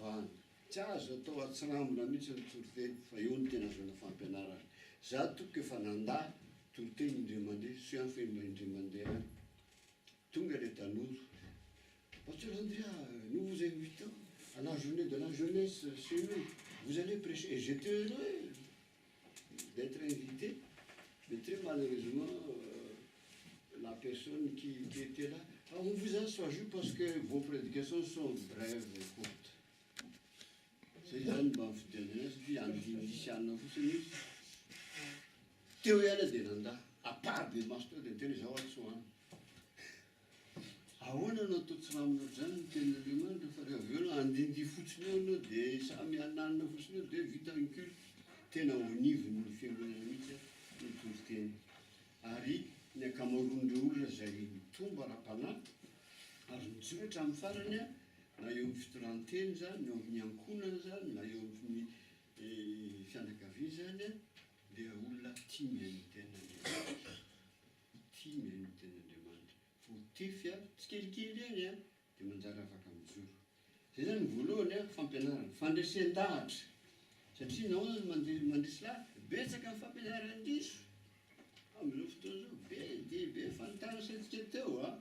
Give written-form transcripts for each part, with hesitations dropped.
fivavahana. Tsy azo atao atsirambina mihitsy ny toriteny fa eo no tena ahazoana fampianarana. Za tompoko efa nandà toriteny indray mandeha, soa ihany fa indray mandeha ihany. Tonga le tanora, Pasteur Andrea, nous vous invitons à la journée de la jeunesse chez nous, vous allez prêcher. Et j'étais heureux d'être invité, mais très malheureusement, la personne qui était là, ah, on vous a choisi parce que vos prédications sont brèves et courtes. Zay zany mba mifidianana azy satria andindisianina fotsiny izy. Teo ihany dia nandà, ampahibemaso maso teo dia niteny izaho aho tsy ho any. Ahoana no atao tsy ramina ohatr'izany ny tenin'Andriamanitra fa rehefa avy eo anao andindihy fotsiny eo anao dia samy hananina fotsiny eo dia vita ny culte. Tena ao anivon'ny fiangonana mihitsy ny toriteny. Ary ny ankamaroan'ireo olona izay mitombo ara-panahy ary mijoro hatramin'ny farany na eo amin'ny fitondran-tena izany, na eo amin'ny ankohonana izany, na eo amin'ny fianakaviana izany dia olona tia mihaino ny tenin'Andriamanitra. Tia mihaino ny tenin'Andriamanitra. Voatefy tsikelikely ihany dia manjary afaka mijoro. Izay izany ny voalohany fampianarana. Fandresen-dahatra. Satria nahoana no mandresy lahatra? Betsaka ny fampianaran-diso amin'izao fotoana izao. Be dia be fanontana saintsika teo a.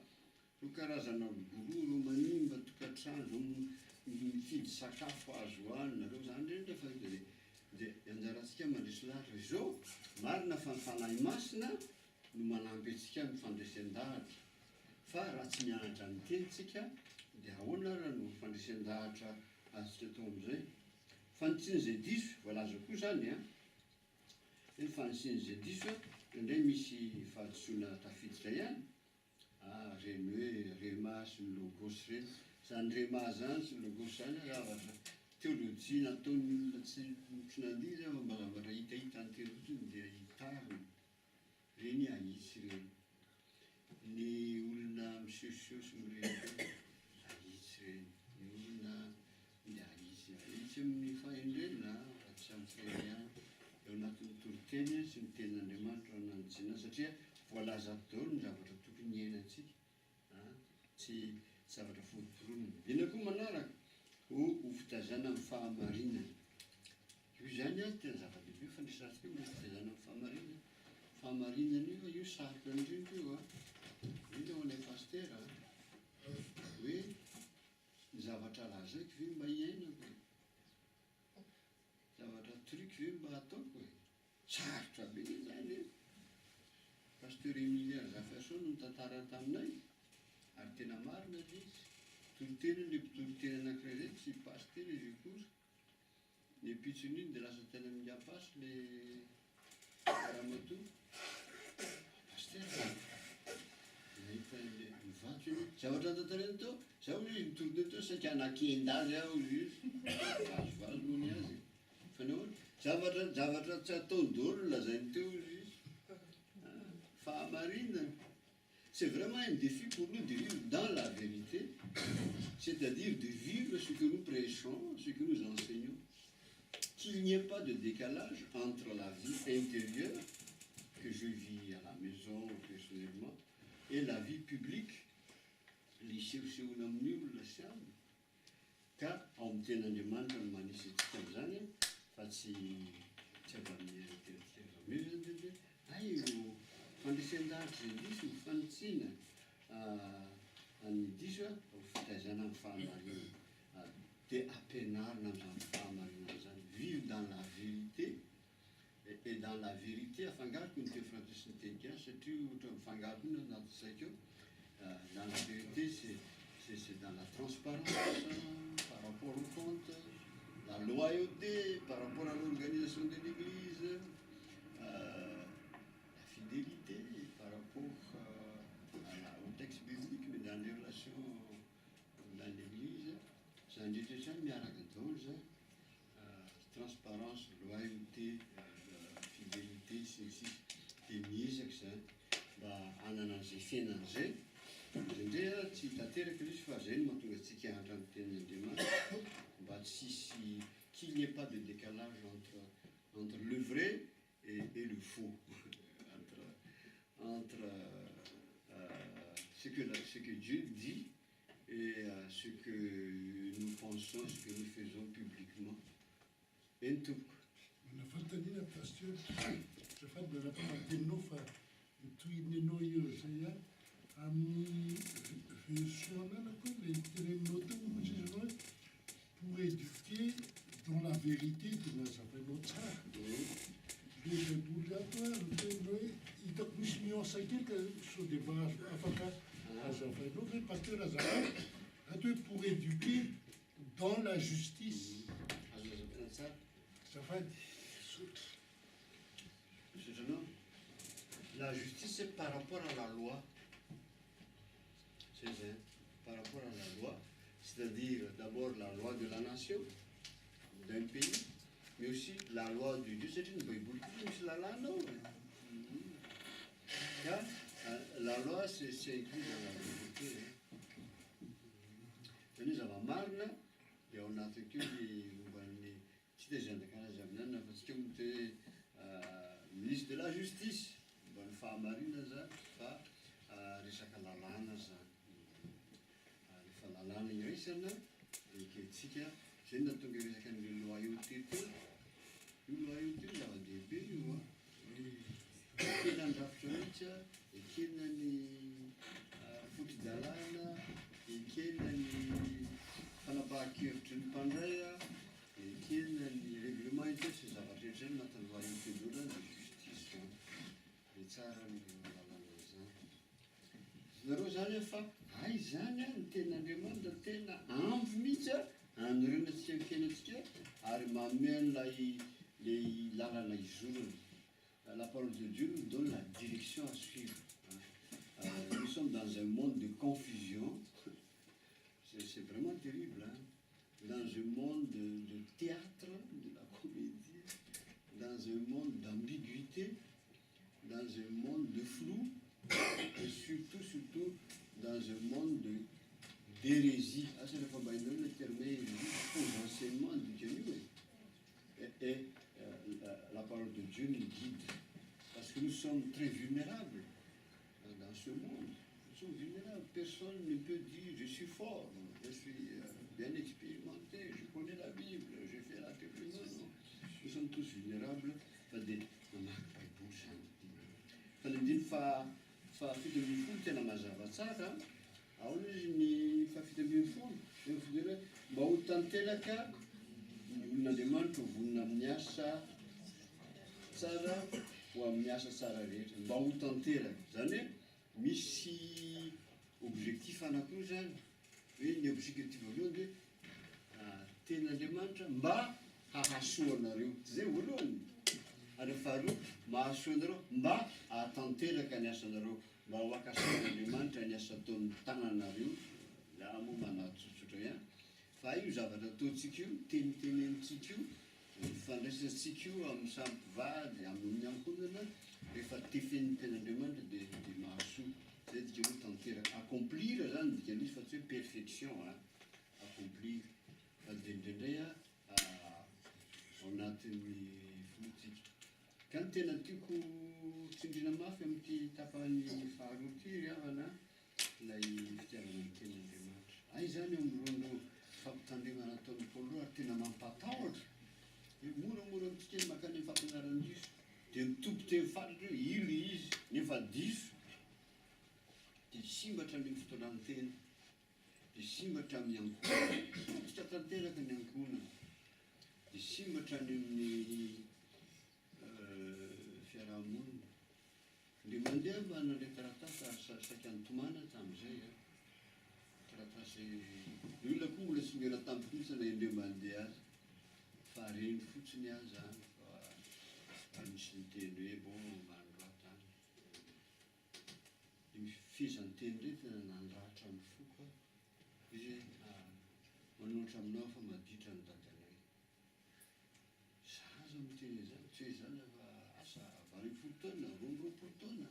Ireo karazana gourou ireo manimba tokantrano, ireo mifidy sakafo azo hohanina, ireo izany ireny rehefa hita dia dia anjarantsika mandresy lahatra. Izao, marina fa ny Fanahy Masina no manampy antsika amin'ny fandresen-dahatra fa raha tsy mianatra ny teny tsika dia ahoana ara no fandresen-dahatra azontsika atao amin'izay? Fanitsiana izay diso, voalaza koa izany an, hoe ny fanitsiana izay diso an, indraindray misy fahadisoana tafiditra ihany, ah ireny hoe rhema sy ny logos ireny, izany rhema izany sy ny logos izany an zavatra teolojia nataon'ny olona tsy tsy nandihy izany fa mba zavatra hitahita ny teny fotsiny dia hitarina. Reny ahitsy reny. Ny olona misehoseho sy mirenireny ahitsy reny. Ny olona dia ahitsy. Ahitsy amin'ny fahendrena fa tsy amin'ny fihary ihany. Eo anatin'ny toriteny sy ny tenin'Andriamanitra no nanitsiana azy satria voalaza ato daholo ny zavatra tokony hiainantsika. Tsy zavatra foromporonina. Inona koa manaraka? Ho ho fitaizana amin'ny fahamarinana. Io izany an, tena zava-dehibe io fandresantsika io, fitaizana amin'ny fahamarinana. Fahamarinana io, io sarotra indrindra io an, indrindra ho anay pasitera an, hoe ny zavatra lazaiko ve mba iainako e? Zavatra truc ve mba ataoko e? Sarotra be izany e! Pasteur Emilien Razafiarison no nitantara taminay ary tena marina ilay izy. Toriteny ilay mpitoriteny anankiray izay, tsy pasitera izy io akory. Ny ampitson'iny dia lasa tany amin'ny Apasy ilay ramatoa. Pasitera a! Nahita an'ilay nivaky io. Zavatra notantarainy teo, za hoy izy nitoriteny teo saika hanakenda azy aho hoy izy. Vazivazy moa ny azy e. Fa nahoana? Zavatra zavatra tsy ataony daholo no lazainy teo izy. Fahamarinana. C'est vraiment un défi pour nous de vivre dans la vérité, c'est-à-dire de vivre ce que nous prêchons, ce que nous enseignons. Qu'il n'y ait pas de décalage entre la vie intérieure que je vis à la maison personnellement et la vie publique, le isehosehoana amin'ny olona sy aminy. Ka ao amin'ny tenin'Andriamanitra no manisy antsika amin'izany fa tsy tsy avy amin'ny eritreritra avy amin'io izany dia hay ireo fandresen-dahatra izay diso, ny fanitsiana ny diso ho fitaizana amin'ny fahamarinana dia ampianarina amin'izany fahamarinana izany, vivre dans la vérité et dans la vérité afangaroko ny teny frantsay sy ny teny gasy satria ohatra mifangaro koa ny anaty saiko ao, dans la vérité c'est c'est dans la transparence par rapport au compte, la loyauté par rapport à l'organisation de l'église, la fidélité par rapport à la au texte biblique mais dans les relations dans l'église, zany rehetra zany miaraka daholo zany. Transparence, loyauté, fidélité sy ny sisa dia miezaka izany mba hanana an'izay fiainana izay, indraindray ary tsy tanteraka ilay izy fa izay no mahatonga antsika hianatra ny tenin'Andriamanitra mba tsy hisy qu'il n'y ait pas de décalage entre entre le vrai et et le faux entre entre ce que ce que Dieu dit. Et à ce que nous pensons, ce que nous faisons publiquement. Eny tompoko. Manana fanontaniana Pasteur, azafady manapaka ny teninao fa ny tohiny anao eo zay ihany, amin'ny version ananako ilay teneninao teo moa izy ianao hoe pour éduquer dans la vérité dia nazavainao tsara. Le baiboly ato a miteny hoe hitako misy nuance kely ka sao dia mba afaka hazavainao ve Pasteur azafady, ato hoe pour éduquer dans la justice. Azo hazavaina tsara. Azafady, misaotra. Misaotra anao. La justice c'est par rapport à la loi. C'est ça, par rapport à la loi, c'est-à-dire d'abord la loi de la nation, d'un pays, mais aussi la loi de Dieu, satria ny baiboly koa misy lalàna ao e. Ka la loi c'est inclus dans la vérité. Zany hoe zava-marina dia ao anatiny koa ny momban'ny tsy dia zay andakana azy amin'any fa tsika moa te hoe ministre de la justice momba ny fahamarinana zany fa resaka lalàna zany. Rehefa lalàna iraisana ekentsika zay no nahatonga resaka an'le loyauté teo. Io loyauté io zava-dehibe io a. Ekena ny rafitra mihitsy a, ekena ny fotodalàna, ekena ny fanapahan-kevitry ny mpandray a, ekena ny règlement interne sy zavatra rehetra zay no anatin'ny loyauté daholo zany de justice zany. De tsara ny lalàna zany. Nareo zany fa ay zany a ny tenin'Andriamanitra tena ampy mihitsy a anorenantsika ny fiainantsika ary manome an'ilay le lalana izorana. La parole de Dieu nous donne la direction à suivre. Nous sommes dans un monde de confusion. C'est vraiment terrible, hein? Dans un monde de théâtre, de la comédie, dans un monde d'ambiguïté, dans un monde de flou, et surtout, surtout, dans un monde d'hérésie. Ah, c'est le le terme hérésie, faux enseignement du Dieu. Et la parole de Dieu nous guide. Parce que nous sommes très vulnérables dans ce monde. Nous sommes vulnérables. Personne ne peut dire je suis fort, je suis bien expérimenté, je connais la Bible, j'ai fait la théologie. Non, non. Nous sommes tous vulnérables. Fa dia mamaky baiboly zany. Fa ny andiny fa faha-17 tena mazava tsara. Ahoana izy ny faha-17? Hoe hoe mba ho tanteraka ny olon'Andriamanitra ho vonona amin'ny asa tsara ho amin'ny asa tsara rehetra. Mba ho tanteraka. Zany hoe misy objectif anankiroa zany. Hoe ny objectif voalohany de tenin'Andriamanitra mba hahasoa anareo. Tsy zay voalohany. Ary faharoa mahasoa anareo mba hahatanteraka ny asanareo. Mba ho ankasitrahan'Andriamanitra ny asa ataon'ny tananareo. La moa manatsotsotra ihany. Fa io zavatra ataontsika io, tenitenenitsika io, ny fandraisantsika io amin'ny samy mpivady, amin'ny ankohonana, rehefa tefen'ny tenin'Andriamanitra de mahasoa. Zay dika hoe tanteraka. Accomplir zany dikan'izy fa tsy hoe perfection, hein. Accomplir. Fa de indraindray a ao anatin'ny folotsika. Ka ny tena tiako tsindrina mafy amin'ity tapany faharoa ity ry havana ilay fitiavana ny tenin'Andriamanitra. Ay zany eo amin'ireo fampitandremana ataon'ny Paoly ary tena mampatahotra. Moramora amintsika ny makany amin'ny fampianaran-diso. Dia mitompo teny fatratra hoe io le izy nefa diso. Dia simba hatramin'ny fitondran-tena. Dia simba hatramin'ny ankohonana. Potika tanteraka ny ankohonana. Dia simba hatrany amin'ny fiarahamonina. Ndre mandeha mba nandray taratasy ary saika nitomany tamin'izay a. Taratasy ny olona koa mbola tsy nihaona tamiko mihitsy na indray mandeha azy. Fa reny fotsiny aho zany fa misy niteny hoe bon mba anorato any. Ny fehezanteny indray tena nandratra ny foko aho. Izy hoe manoatra aminao fa maditra ny dadanay. Zaza miteny an'izany, tsy hoe zaza fa asa 18 taona, 22 taona.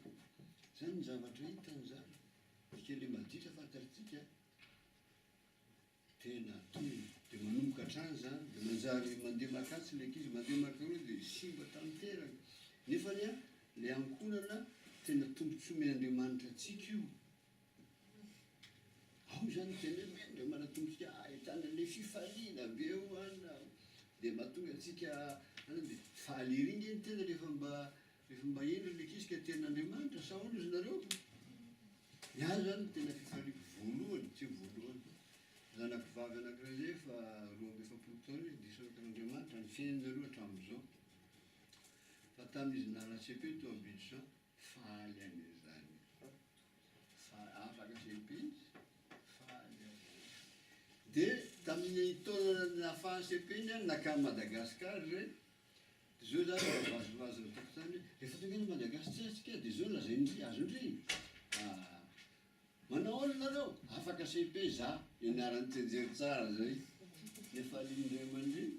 Zany ny zavatra hitany zany. Dika le maditra fantatritsika. Tena toy de manomboka hatrany zany, de manjary mandeha makatsy le ankizy, mandeha makaroa de simba tanteraka. Nefany a, le ankohonana tena tombontsoa omen'Andriamanitra antsika io. Ao izany tena hoe Andriamanitra Tompontsika ahitana an'ilay fifaliana be eo an, dia mahatonga antsika an, dia faly ery nge ny tena rehefa mba rehefa mba hendry ny ankizy ka tenin'Andriamanitra, sa ahoana izy nareo? Ny ahy izany ny tena fifaliako voalohany, tsy voalohany, zanako vavy anankiray izay efa 42 taona izy, dia isaorako an'Andriamanitra ny fiainany aloha hatramin'izao, fa tamin'izy nahalasa cepe tao Abidjan, faly an'izany. Fa afaka cepe izy, faly aho. Dia tamin'ny taona nahafahan'ny cepe-ny aho nankany Madagascar re, dia zao zany mba vazivazy nataoko tany hoe rehefa tonga any Madagasikara tsika dia zao lazain-dry azon-dry ah, manao ahoana nareo? Afaka cepe za, nianarany tsianjery tsara zay, nefa alin'ny ray aman-dreny,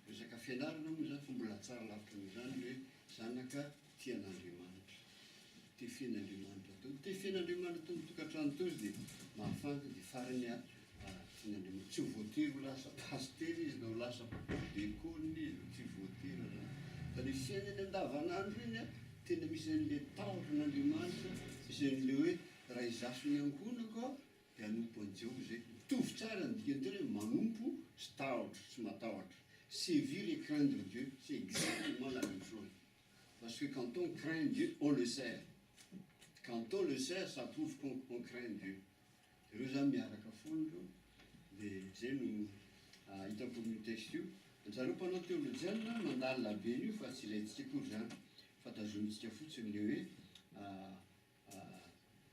resaka fianarana moa zany fa mbola tsara lavitra noho izany ny hoe zanaka tia an'Andriamanitra. Tefian'Andriamanitra tao. Tefian'Andriamanitra tao ny tokantrano tao izy dia mahafantatra dia farany tian'Andriamanitra. Tsy voatery ho lasa pasitera izy na ho lasa dekona izy, tsy voatery zany. Fa le fiainany andavanandro iny tena misy an'le tahotra an'Andriamanitra, misy an'le hoe raha izaho sy ny ankohonako dia hanompo an'i Jehovah izay. Mitovy tsara ny dikany teny hoe manompo sy tahotra, sy matahotra. Servir et craindre Dieu, c'est exactement la même chose. Parce que quand on craint Dieu, on le sert. Quand on le sert, ça prouve qu'on craint Dieu. Ireo zany miaraka foana ireo. Dia zay no hitako amin'io texte io. Zareo mpanao teolojiana mandalina be an'io fa tsy ilaintsika akory zany. Fa tazomintsika fotsiny le hoe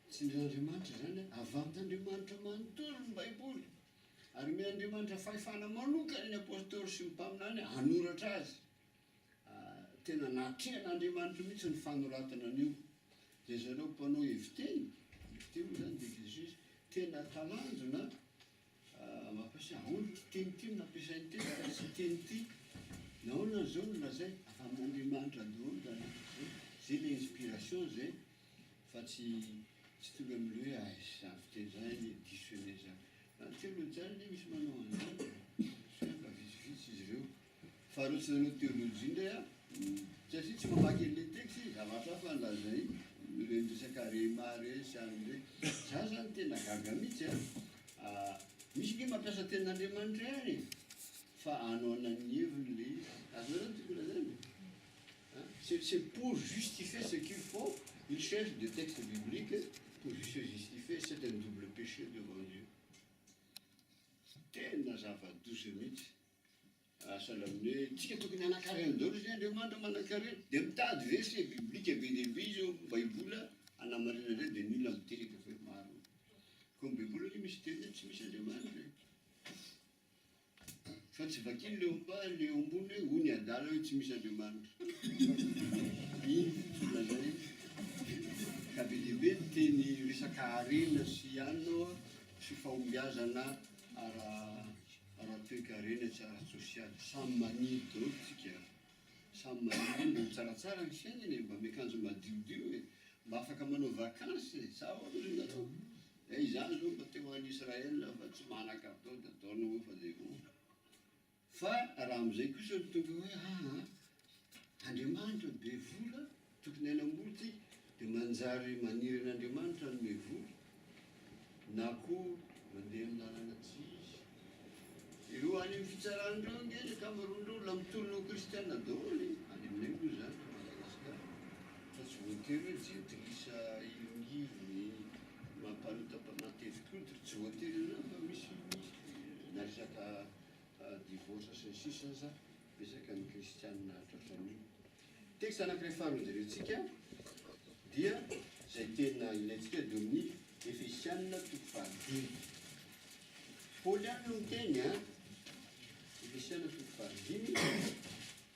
tsindrin'Andriamanitra zany, avy amin'Andriamanitra manontolo ny Baiboly. Ary omen'Andriamanitra fahefana manokana ny apostoly sy ny mpaminany hanoratra azy. Tena natrehan'Andriamanitra mihitsy ny fanoratana an'io. Dia zareo mpanao heviteny, heviteny moa izany dia exégèse, tena talanjona mampiasa ahoana ity teny ity no nampiasainy teny fa tsy teny ity. Nahoana izao no lazainy? Avy amin'Andriamanitra daholo izany rehetra izany. Izay ilay inspiration izay fa tsy tsy tonga amin'ilay hoe ay izany fiteny izany anie diso anie izany. Na ny teolojiana anie misy manao an'izany e. Fa vitsivitsy izy ireo. Fa reo tsy nanao théologie ndray a, satria tsy mamaky an'le texte izy, zavatra hafa no lazainy, ireny resaka rhema reny sy any reny, za zany tena gaga mihitsy a, misy nge mampiasa tenin'Andriamanitra ihany e, fa anohanany ny heviny le izy, azonareo ny tiako lazaina e? C'est c'est pour justifier ce qu'ils font, ils cherchent des textes bibliques pour se justifier, c'est un double péché devant Dieu, tena zava-doza mihitsy. Sahala amin'ny hoe tsika tokony hanankarena daholo satria Andriamanitra manankarena. Dia mitady verset biblique be dia be izy ao amin'ny baiboly hanamarinana izay dia ny olona miteraka fa hoe marina. Koa amin'ny baiboly anie misy teny hoe tsy misy Andriamanitra e. Fa tsy vakiny le ambany le eo ambony hoe hoy ny adala hoe tsy misy Andriamanitra. Iny fotsiny lazainy. Ka be dia be ny teny resaka harena sy anona ao sy fahombiazana ara Ara-toekarena sy ara-tsosialy, samy maniry daholo tsika, samy maniry hoe mba ho tsaratsara ny fiainana e, mba miakanjo madiodio e, mba afaka manao vacances e, sa ahoana ry nareo? Eh izaho zao mba te ho any Israël fa tsy manan-katao de ataonao hoe fa de bon. Fa raha amizay kosa no tonga hoe aa Andriamanitra be vola, tokony hanam-bola tsika, de manjary maniry an'Andriamanitra hanome vola. Na koa mandeha amin'ny lalana tsy izy. Ireo any amin'ny fitsarana ireo ange ny ankamaroan'ireo olona mitolona ho kristiana daholo e! Any aminay moa izany eto Madagasikara. Fa tsy voatery hoe jentilisa ivongivony mampanota mateti-koditra, tsy voatery izany fa misy misy na resaka divorce sy ny sisa aza betsaka ny kristiana tratran'io. Texte anankiray faharoa jerentsika dia izay tena ilaintsika dia amin'ny Efesiana toko fahadimy. Paoly ihany no miteny an, Efesiana toko fahadimy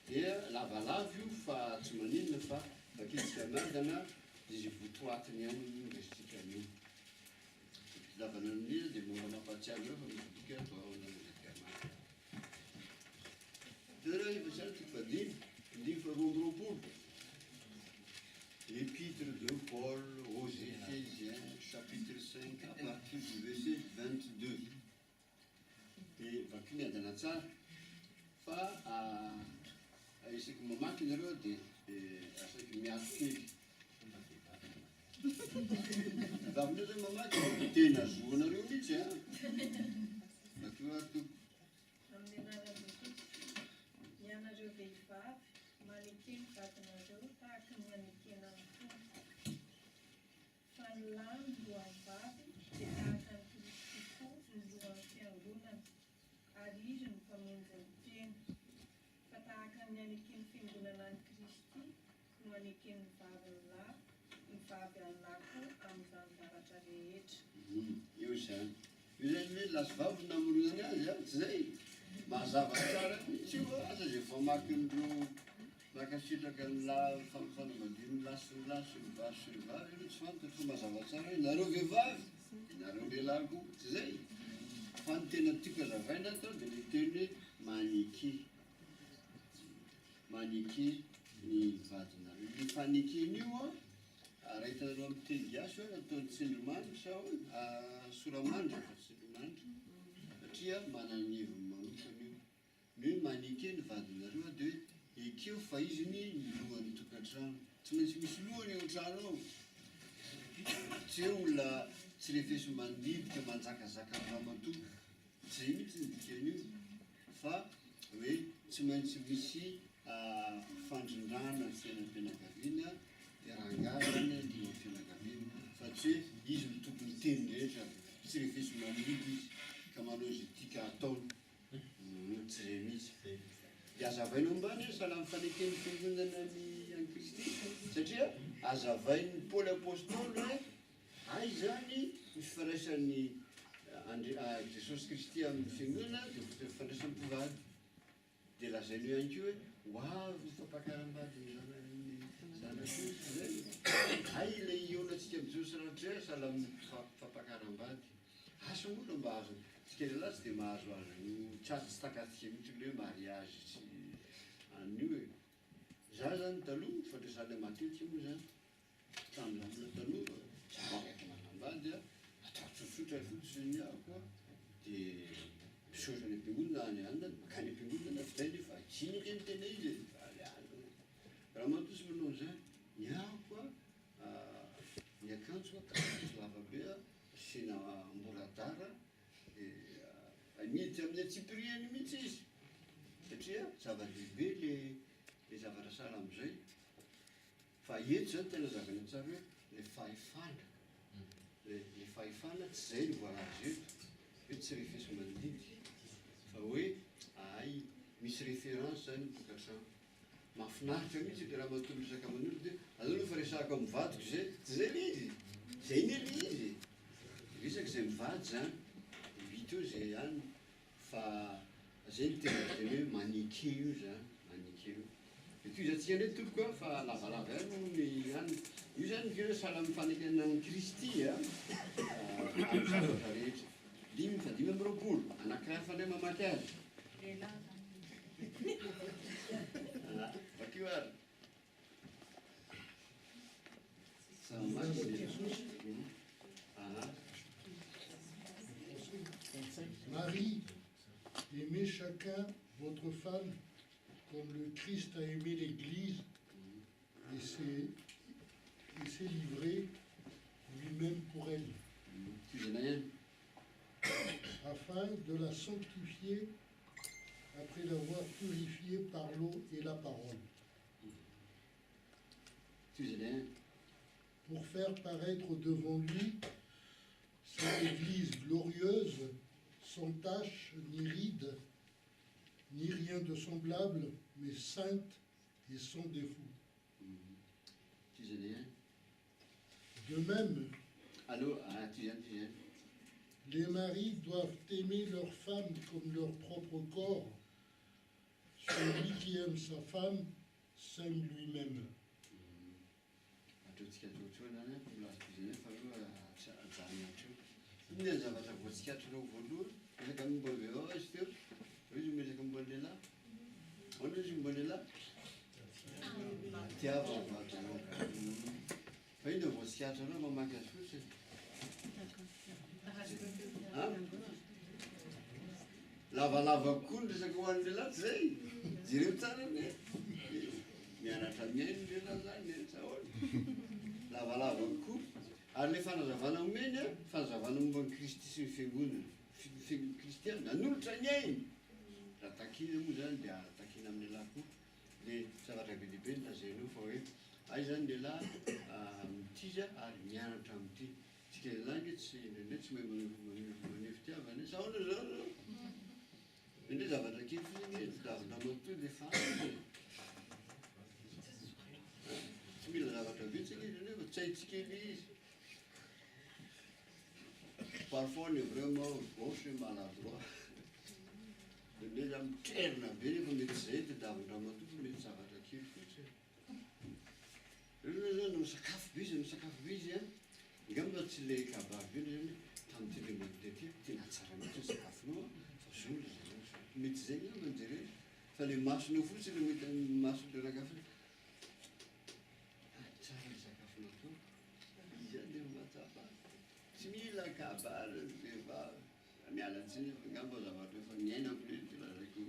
dia lavalava io fa tsy maninona fa vakintsika miadana dia izay votoatiny ihany no raisintsika an'io. Lavana amin'iza dia mora mampahatsiahy anareo fa misy boky ato ao an'Andriamanitra. Tena Efesiana toko fahadimy, andininy faharoa amby roapolo. L'épître de Paul aux Éphésiens, chapitre 5, à partir du verset 22. Dia vakio miadana tsara fa isaky mamaky nareo dia asaiko miato kely. Vehivavy indray zany mamaky e, tena zo anareo mihitsy an! Vakio ary tompoko. Amin'ny anaran'i Jesosy. Ianareo vehivavy, maneke ny vadinareo tahaka ny anekena ny Tompo. Fa ny lahy no lohan'ny vavy, dia tahaka an'i Kristy koa no lohan'ny fiangonana, ary Izy no Mpamonjy ny tena. Fa tahaka ny aneken'ny fiangonana an'i Kristy no aneken'ny vavy ny lahy, ny vavy an'ny lahy koa amin'izany zavatra rehetra. Eo izany. Io izany hoe lahy sy vavy no namoronany azy an, tsy izay? Mazava tsara mihitsy io an, asa izay voamakin'ireo mankasitraka ny lahy fanambadian'ny lahy sy ny lahy sy ny vavy sy ny vavy aloha tsy fantatro fa mazava tsara hoe nareo vehivavy dia nareo lehilahy koa, tsy izay? Fa ny tena tiako hazavaina ato dia ilay teny hoe maneke, maneke ny vadinareo. Io fanekena io an, raha hitanareo amin'ny teny gasy hoe nataony tsindrimandry sa ahoana? Soramandry fa tsy tsindrimandry satria manana ny heviny manokana io. Ny hoe maneke ny vadinareo dia hoe ekeo fa izy ny lohan'ny tokantrano. Tsy maintsy misy lohany ao an-trano ao. Tsy hoe olona tsy refesi-mandidy ka manjakazaka amin'ny ramatoa. Tsy izay mihitsy ny dikan'io fa hoe tsy maintsy misy fandrindrana ny fiainam-pianakaviana dia rangahy izany ny lohan'ny fianakaviana fa tsy hoe izy no tompon'ny teny rehetra, tsy refesi-mandidy izy ka manao izay tiaka ataony. Tsy izay mihitsy. Dia azavaina ambany hoe sahala amin'ny faneken'ny fiangonana ny an'i Kristy satria azavain'i Paoly Apostoly hoe aiza ny fifandraisan'i Jesosy Kristy amin'ny fiangonana dia fototra fifandraisan'ny mpivady. Dia lazainy eo ihany koa hoe ho avy ny fampakaram-badin'ny zanany zanak'ondry izay. Hay ilay hihaonantsika amin'i Jesosy rahatrizay sahala amin'ny fampakaram-bady. Asa moa raha mba azo, tsika lehilahy tsy dia mahazo azy io, tsy azo tsy takatsika mihitsy ilay hoe mariage sy an'io e. Za zany taloha, fandresana matetika moa zany, tamin'ny mbola tanora, za rehefa manambady a, atao tsotsotra fotsiny ny ahako a, dia misaotra any am-piangonana any anona, mankany am-piangonana vita nefa iny ange no tena izy e, fa le any ramatoa tsy manao an'izany, ny ahako a, ny akanjo a, akanjo lava be a, asiana amboradara, dia miditra amin'ny antsipiriany mihitsy izy, satria zava-dehibe le le zavatra sahala amin'izay. Fa eto zany tena zavaina tsara hoe le fahefana, le le fahefana tsy zay no voalaza eto hoe tsy refesi-mandidy fa hoe ahay misy référence zany ny tokantrano. Mahafinaritra mihitsy le ramatoa miresaka aman'olo de aleo aloha fa resahako amin'ny vadiko zay, tsy zay le izy? Zay ne le izy e! Resaka zay mivady zany de vita eo zay ihany Fa zay no tena teny hoe maneke io zany, maneke io. De tohizantsika indray tompoko a, fa lavalava ihany moa ny any. Io zany ny hoe sahala amin'ny fanekena an'i Kristy a, amin'ny zavatra rehetra. Dimy faha 25, anankiray hafa indray mamaky azy. Lehilahy zany. Vakio ary. Samy mamaky ny lehilahy. Aha. Maris, aimez chacun votre femme comme le Christ a aimé l'Église et s'est livré lui-même pour elle, Tohizana ihany. afin de la sanctifier après l'avoir purifiée par l'eau et la parole, Tohizana ihany. pour faire paraître devant lui son Église glorieuse, sans tache, ni ride, ni rien de semblable, mais sainte et sans défaut. Tohizana ihany. De même, Allo, ah, tohizana, tohizana. les maris doivent aimer leur femme comme leur propre corps. Celui qui aime sa femme s'aime lui-même. Hatreo tsika hatreo zany a, mbola azo tohizana ihany fa aloha ajanona hatreo. Inona ny zavatra voatsikaritranao voalohany? Resaka momba ny vehivavy izy teo, avy eo izy miresaka momba ny lehilahy. Ahoana izy momba ny lehilahy? Tiava ny vadinao. Fa inona voatsikaritranao mamaky azy fotsiny? Ha? Lavalava kokoa ny resaka ho an'ny lehilahy, tsy zay? Jereo tsara anie. Mianatra mihaino ny lehilahy zany, sa ahoana? Lavalava kokoa. Ary ilay fanazavana omeny an, fanazavana momba an'i Kristy sy ny Fiangonana, fi- Kristiana, nanolotra ny ainy. Raha takiana moa izany dia takiana amin'ny lehilahy koa. Dia zavatra be dia be no lazainao fa hoe hay izany ny lehilahy mitia ary mianatra mitia. Tsika lehilahy ange tsy indraindray tsy mahay maneho maneho fitiavana e. Sa ahoana izao zao? Indraindray zavatra kely fotsiny ange ny tadiavin-dramatoa dia efa ampy e. Tsy mila zavatra betsaka izy nefa tsy haintsika ilay izy. Parfois on est vraiment gauche et maladroit. Indraindray zany mitrerona be nefa mety tsy izay ny tadiavin-dramatoa fa mety zavatra kely fotsiny. Ireo zany misakafo be izy, misakafo be izy an. Angamba tsy ilay kabary be ilay zany hoe tamin'ity indray mandeha ity tena tsara mihitsy ny sakafonao an, fa zao ilay zao. Mety izay angamba no jerena. Fa ilay masonao fotsiny no mety amin'ny mason'ilay rangahy fotsiny. Ah, tsara ny sakafo nataoko. Izy ihany dia mahatsapa. Tsy mila kabary ny vehivavy. Miala tsiny fa angamba zavatra efa niainako ilay izy dia lazaiko.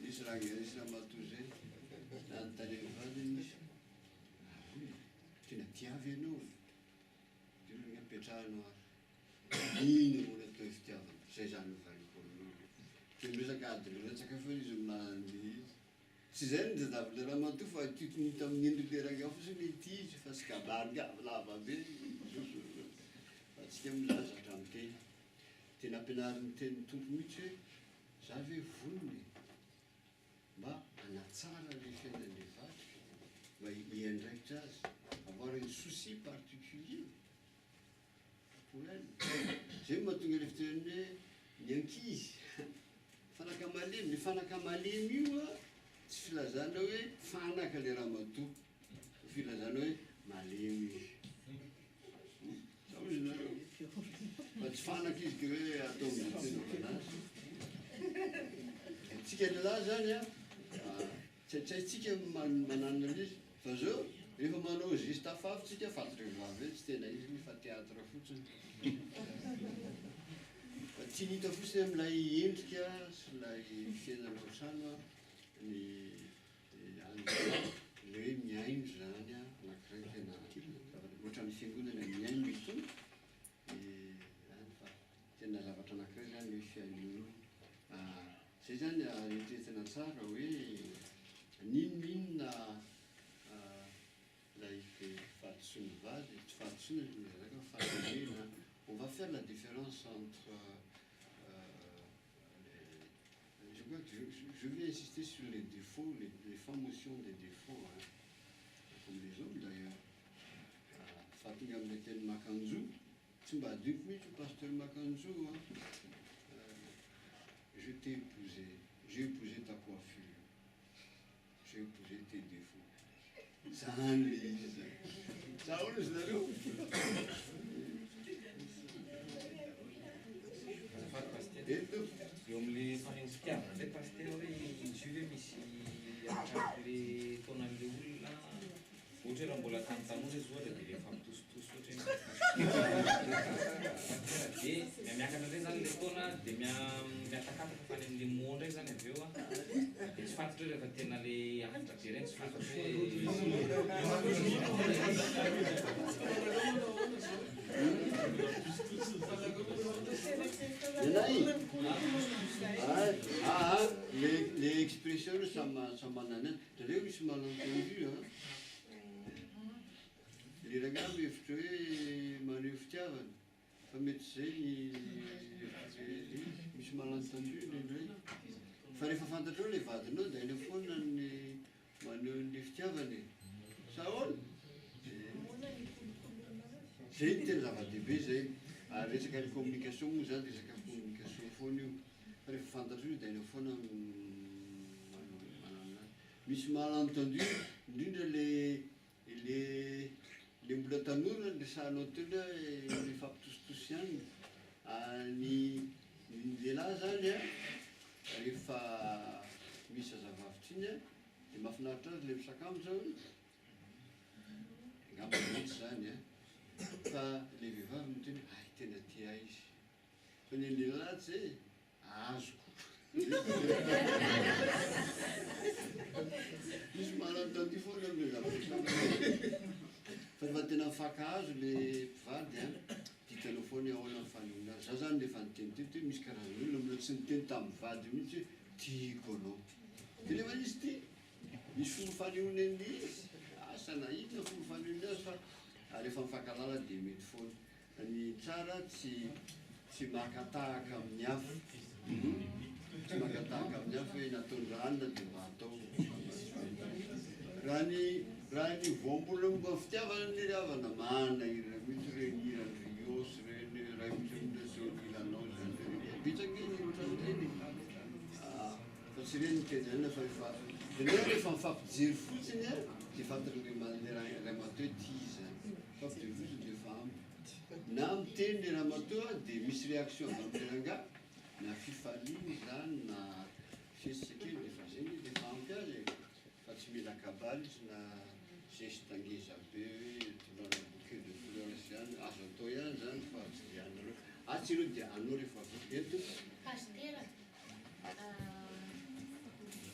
Nisy rangahy, nisy ramatoa izay nanontanian'ny vadiny izy. Ahoana e? Tena tia ve ianao e? Dia hoy rangahy, petrahanao ary. Inona moa no atao hoe fitiavana? Izay izany no valiko aminao. Dia miresaka adiny resaka foana izy mandeha izy. Tsy izay no tadiavin'ilay ramatoa fa tiako ny hita amin'ny endrik'ilay rangahy fotsiny hoe ity izy fa tsy kabary lava be. Fa antsika moa izany zatra miteny. Tena ampianarin'ny tenin'ny Tompo mihitsy hoe za ve vonona e? Mba hanatsara ilay fiainan'ilay vadiko, mba hiandraikitra azy, avoir un souci particulier. Zay no mahatonga ilay fitenenana hoe ny ankizy fanaka malemy, ny fanaka malemy io a tsy filazana hoe fanaka le ramatoa, fa filazana hoe malemy izy. Sa hozy nareo? Fa tsy fanaka izy ke hoe atao amin'izay tena anazy. Antsika lehilahy zany a, tsy tsy haintsika mananona an'izy fa zao rehefa manao geste hafahafa tsika fantatr'ireo vehivavy hoe tsy tena izy iny fa théâtre fotsiny. Fa tiany hita fotsiny amin'ilay endrika sy ilay fiainana ao an-trano ny any ilay hoe mihaino zany anankiray tena ohatran'ny fiangonana mihaino ny Tompo dia fa tena zavatra anankiray zany hoe fihainoana. Zay zany eritreretina tsara hoe n'inon'inona ilay fahadisoan'ny vady, tsy fahadisoana ny zanaka fa fahalemena. On va faire la différence entre les, je crois que je vais insister sur les défauts, les femmes aussi ont des défauts, hein, comme les hommes d'ailleurs. Fa tonga amin'ilay teny makanjo, tsy mba adinoko mihitsy pasteur Makanjo an. Je t'ai épousé, j'ai épousé ta coiffure, j'ai épousé tes défauts. Zany le izy zany. Sa ahoana izy nareo? Azafady pasitera. Eto. Eo amin'le faneho fitiavana indray pasitera hoe izy io ve misy arakaraka le taonan'le olona ohatra hoe raha mbola tanotanora izy ohatra dia le mifampitositosy ohatra hoe dia mihamiakatra indray zany le taona dia mihatakataka fa any amin'le mots indray zany avy eo a dia tsy fantatra hoe rehefa tena le antitra be ireny tsy fantatra hoe Nenay. Ah, ah, les expressions samy manana. Indraindray misy malentendu an. Le rangahy mihevitra hoe maneho fitiavana fa mety zay ny hevitra le misy malentendu indraindray. Fa rehefa fantatrao le vadinao dia hainao foana ny maneho ny fitiavana e. Sa ahoana? Zay no tena zava-dehibe zay. Ary resaka ny communication moa zany resaka communication foana io. Fa rehefa fantatrao io dia hainao foana manao anazy. Misy malentendu indrindra le mbola tanora ny resahanao teo le mifampitositosy ihany. Ny lehilahy zany a rehefa misy zazavavy triny a dia mahafinaritra azy le misakamo zao angamba mihitsy zany a fa le vehivavy miteny ay tena tia izy fa ny lehilahy tsy azoko. Misy malentendu foana amin'ilay zavatra fa rehefa tena mifankahazo le mpivady an, dia hitanao foana hoe ahoana ny fanehoana azy. Za zany rehefa niteny teto hoe misy karazana olona mbola tsy niteny tamin'ny vady mihitsy hoe tiako anao. Dia nefa izy tia, misy fomba fanehoana an'ilay izy, asa na inona fomba fanehoana azy fa rehefa mifankahalala dia mety foana. Ny tsara tsy tsy maka tahaka amin'ny hafa. Tsy maka tahaka amin'ny hafa hoe nataon-dRahanina dia mba atao. Raha ny raha ny voambolana momba ny fitiavana anie ry havana manahirana mihitsy ireny hiran'i Rios ireny ray misy olona tsy eo anilanao izany ireny. Betsaka ange ny ohatran'ireny e. Ah, fa tsy ireny no tenenina fa efa ianao rehefa mifampijery fotsiny a dia fantatr'ilay ramatoa hoe tia izany. Mifampijery fotsiny dia efa ampy. Na miteny le ramatoa dia misy réaction avy amin'ilay rangahy, na fifaliana izany na fihetsika kely dia efa zay anie dia efa ampy azy e! Fa tsy mila kabary izy na geste ngeza be hoe tondrana bouquet de fleurs izany, azo atao ihany izany fa tsy dia anona loatra. Atsy ireo dia anao rehefa avy eo. Eto. Pasitera,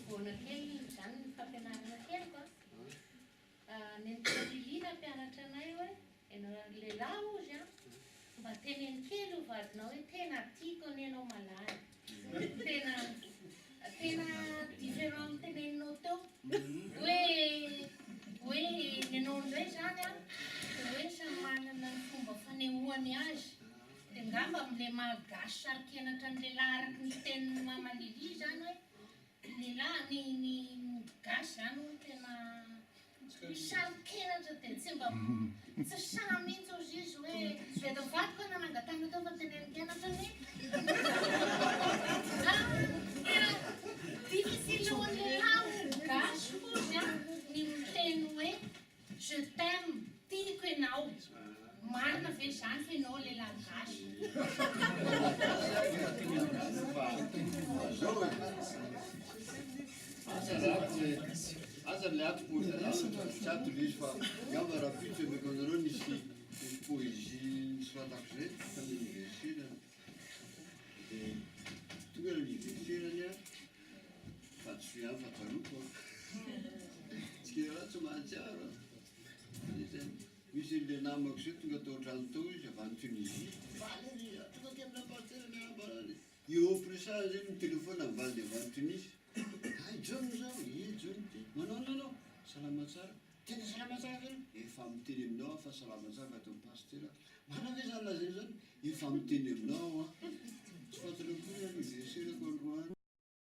Ahoana kely izany ny fampianarana keliko a? Nentin'i Lily nampianatra anay hoe, ianao lehilahy hozy an, mba teneno kely io vadinao hoe tena tiako anie ianao malala. Tena tena différent amin'ny teneninao teo. Hoe hoe ny anao indray izany an, dia hoe samy manana ny fomba fanehoany azy. Dia angamba amin'ilay maha gasy saro-kenatra ny lehilahy araka ny tenin'i Mama Lily izany hoe Lehilahy, ny ny gasy zany hono tena saro-kenatra dia tsy mba tsy sahy mihitsy ozy izy hoe reto vadiko aho nanangan-tanana teo fa teneniko hianatra anie. Ah, tena difficile ho an'ny lehilahy hono gasy hozy an ny miteny hoe Je t'aime, tiako ianao. Marina ve izany fa ianao lehilahy gasy? Aza le ato tsy ato le izy fa angamba rahampitso omeko anareo nisy nisy poésie nosoratako zay tamin'ny anniversaire dia tonga ny anniversaire-ny a Vatosoa ihany fa tsaroako an. Tsy raha tsy mahatsiaro an. Misy an'ilay namako izay tonga tao an-trano tao izy avy any Tunisie. Faly ery izy, tonga aty aminà pasitera miarahaba anà. Eo am-piresahana izay no mitelefaona ny vadiny avy any Tunisie. Hay John izao, ie John ity. Manao ahoana ianao? Salama tsara. Tena salama tsara ve ianao? Efa miteny aminao aho fa salama tsara fa ataon'i pasitera. Marina ve izany lazainy izany? Efa miteny aminao aho an. Tsy fantatrao akory ny anniversaire-ko androany.